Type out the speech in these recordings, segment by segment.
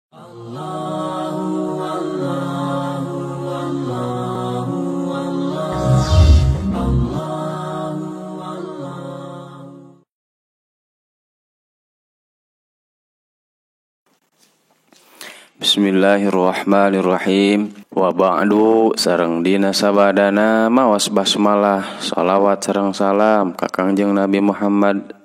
Bismillahirrahmanirrahim. Wa ba'du sareng dina sabadana mawas basmalah shalawat sareng salam ka Kangjeng Nabi Muhammad.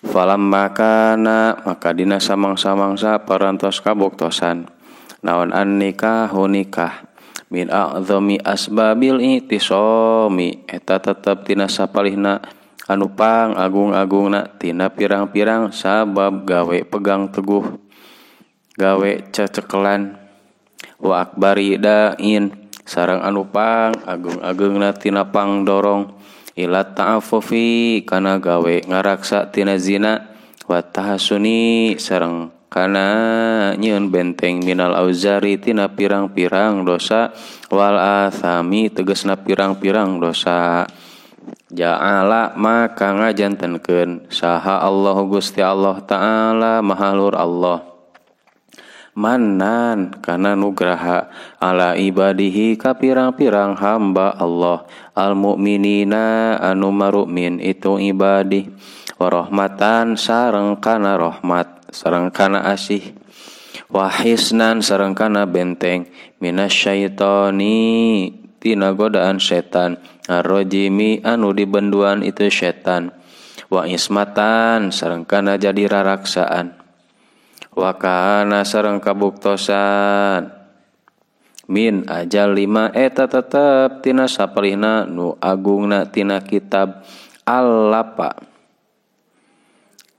Falamma kana maka dina samangsa-mangsa parantos kabuktosan naon an nikahu nikah min a'zami asbabil i'tisami eta tetep tina sapalihna anu pang agung-agungna tina pirang-pirang sabab gawe pegang teguh gawe cecekelan wa akbari da'in sareng anu pang agung-agungna tina pangdorong ila ta'affufi kana gawe ngaraksa tina zina wa tahasuni sareng kana nyieun benteng minal auzari tina pirang-pirang dosa wal athami tegasna pirang-pirang dosa. Ja'ala maka ngajantenkeun saha Allah Gusti Allah Ta'ala mahalur Allah manan kana nugraha ala ibadihi ka pirang-pirang hamba Allah al mukminina anu marukmin itu ibadih warahmatan sareng kana rahmat sareng kana asih wahisnan sareng kana benteng minasyaitoni tina godaan setan arrojimi anu dibenduan itu setan wa ismatan sareng kana jadi raraksaan wa kana sareng kabuktosan min ajal lima eta tetep tina sapalihna nu agungna tina kitab al-lapa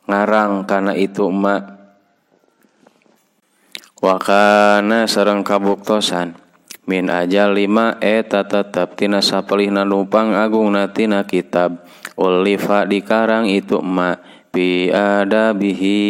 ngarang kana itu ma wa kana sareng kabuktosan min ajal lima eta tetep tina sapalihna nu pangagungna tina kitab ulifa dikarang itu ma bi adabihi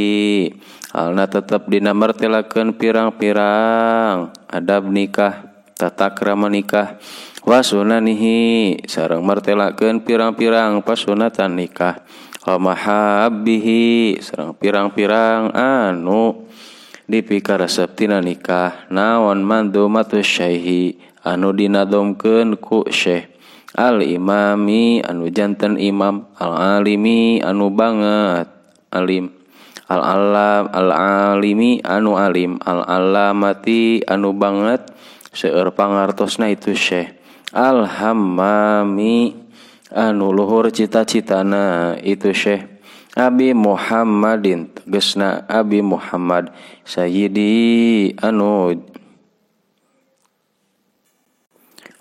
halna tetep dina martelakeun pirang-pirang adab nikah tata krama nikah wa sunanihi sareng martelakeun pirang-pirang pasunatan nikah wa mahabbihi sareng pirang-pirang anu dipikaresep tina nikah naon mandumatu syaihi anu dinadomkeun ku syekh al imami anu janten imam al alimi anu banget alim al alam al alimi anu alim al alamati anu banget seueur pangartosna itu syekh al hammami anu luhur cita-citana itu syekh Abi Muhammadin tegasna Abi Muhammad sayyidi anu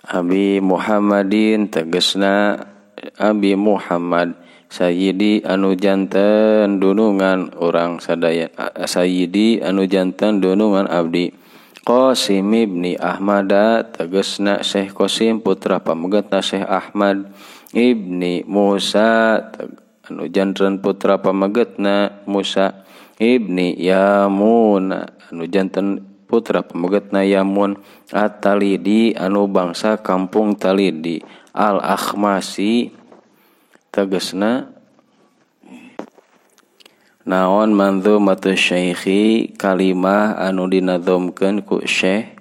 Abi Muhammadin tegasna Abi Muhammad sayyidi anu janten dunungan urang sadaya sayyidi anu janten dunungan abdi Qasim ibni Ahmada tegasna Syekh Qasim putra pamegatna Syekh Ahmad ibni Musa anu janten putra pamegatna Musa ibni Yamun anu janten putra pamegatna Yamun at-Talidi anu bangsa kampung Talidi al-Akhmasi tegasna naon manzumatu syaikhi kalimah anu dinadzomkeun ku syekh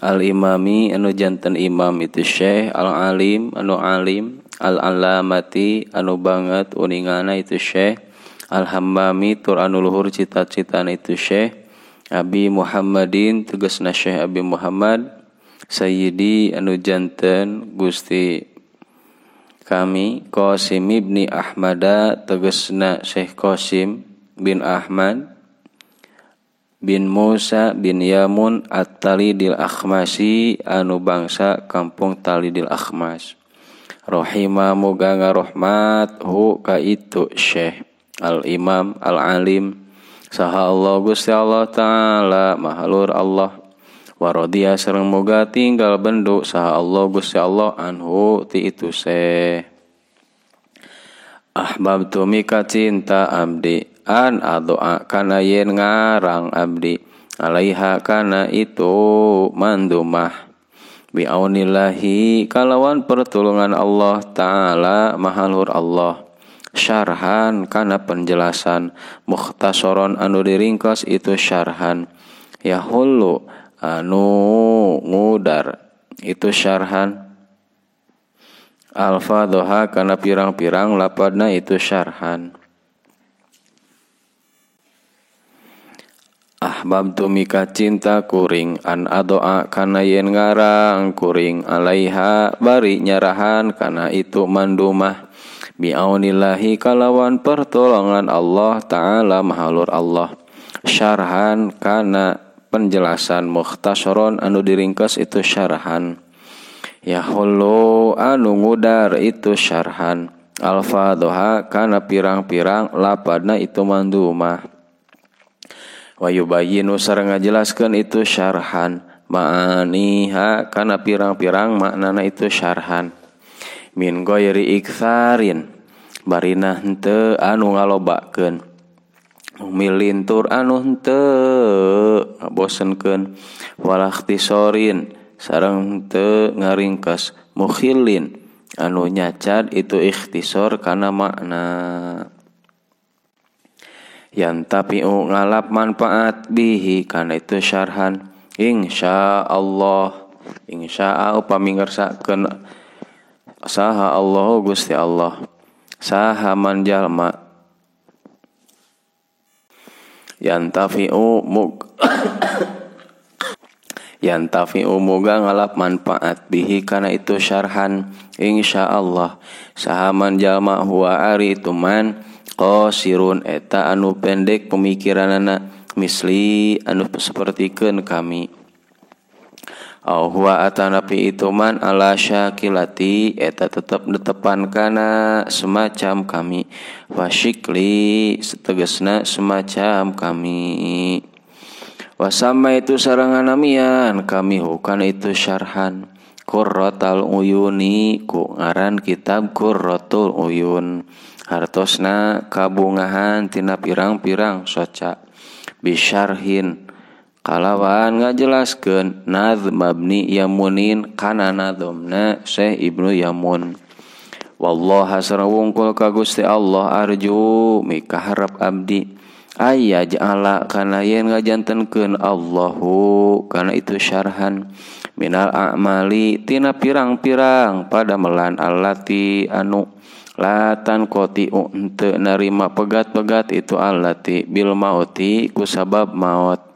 al-imami anu janten imam itu syekh al-alim anu alim al-alamati anu banget uningana itu syekh al-hammami tur anu luhur cita-citana itu syekh Abi Muhammadin tegasna Syekh Abi Muhammad sayyidi anu janten Gusti kami Qasim ibni Ahmada tegasna Syekh Qasim bin Ahmad bin Musa bin Yamun at-Talidil Akhmasi anu bangsa kampung Talidil Akhmas rahima muga ngarohmat hu ka itu Syekh al-Imam al-Alim saha Allah Gusti Allah Ta'ala mahalur Allah waradiya sareng moga tinggal bendu saha Allah Gusti Allah anhu ti itu syekh. Ahbabtu mika cinta abdi an adoa kana yen ngarang abdi alaiha kana itu mandumah biaunillahi kalawan pertolongan Allah Ta'ala mahalur Allah syarhan kana penjelasan mukhtasoron anu diringkas itu syarhan Yahullu anu ngudar itu syarhan alfadhoha kana pirang-pirang lapadna itu syarhan. Ahbabtu mika cinta kuring an adoa kana yen ngarang kuring alaiha bari nyarahan kana itu mandumah biaunillahi kalawan pertolongan Allah ta'ala mahalur Allah. Syarhan kana penjelasan mukhtasaron anu diringkas itu syarhan. Yahullu anu ngudar itu syarhan alfadhoha kana pirang-pirang lapadna itu mandumah. Wa yubayyinu sareng ngajelaskeun itu syarhan ma'aniha kana pirang-pirang maknana itu syarhan. Min ghairi iktsarin barina henteu anu ngalobakeun milintur anu henteu ngabosenkeun wala ikhtisorin sareng henteu ngaringkes mukhilin anu nyacad itu ikhtisor kana makna. Yantafi'u ngalap manfaat bihi kana itu syarhan insyaallah insyaa upami ngersakeun saha Allahu Gusti Allah saha man jalma yantafi'u mug yantafi'u muga ngalap manfaat bihi kana itu syarhan insyaallah saha man jalma huwa ari itu man qasirun eta anu pendek pemikiranana misli anu sapertikeun kami. Au huwa atanapi itu man ala syakilati eta tetep netepan kana semacam kami wasyikli setegesna semacam kami. Wasama itu sarangan namian kami hukana itu syarhan Qurratul Uyuni ku ngaran kitab Qurratul Uyun hartosna kabungahan tina pirang-pirang soca bisyarhin kalawan ngajelaskeun nazm mabni yamunin kana nazmna Syekh Ibnu Yamun. Wallaha sareng wungkul ka Gusti Allah arju mikaharep abdi aya ja'ala kana yen ngajantenkeun Allahu kana itu syarhan minal a'mali tina pirang-pirang pada melan allati anu latan qati'u henteu narima pegat-pegat itu allati bil mauti kusabab maut.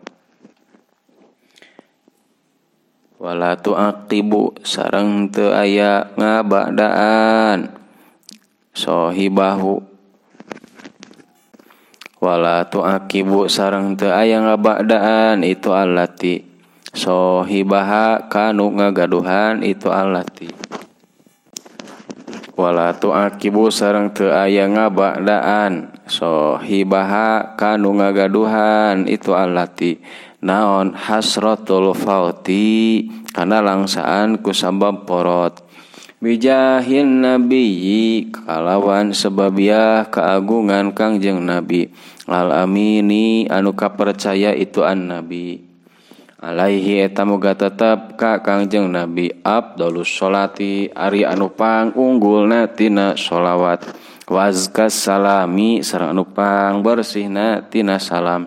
Wala tu'aqibu sareng teu aya ngabadaan sohibahu wala tu'aqibu sareng teu aya ngabadaan itu allati sohibaha kanu ngagaduhan itu allati wala tu'aqibu sareng teu aya ngabadaan sohibaha kanu ngagaduhan itu allati naon hasratul fauti kana langsaan kusabab porot bijahin nabiyyi kalawan sebabiah keagungan Kangjeng Nabi al amini anu kapercaya itu an nabi alaihi eta moga tetep ka Kangjeng Nabi abdalus sholati ari anu pangunggulna tina sholawat wazkas salami sareng anu pangbersihna tina salam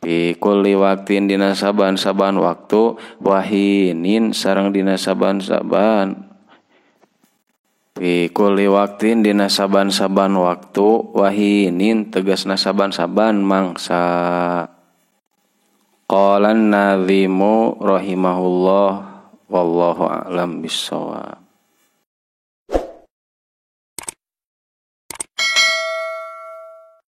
fi kulli waqtin dina saban-saban waktu wahinin sareng dina saban-saban fi kulli waqtin dina saban-saban waktu wahinin tegasna saban-saban mangsa. Qala an-nazimu rahimahullah wallahu a'lam bissawab.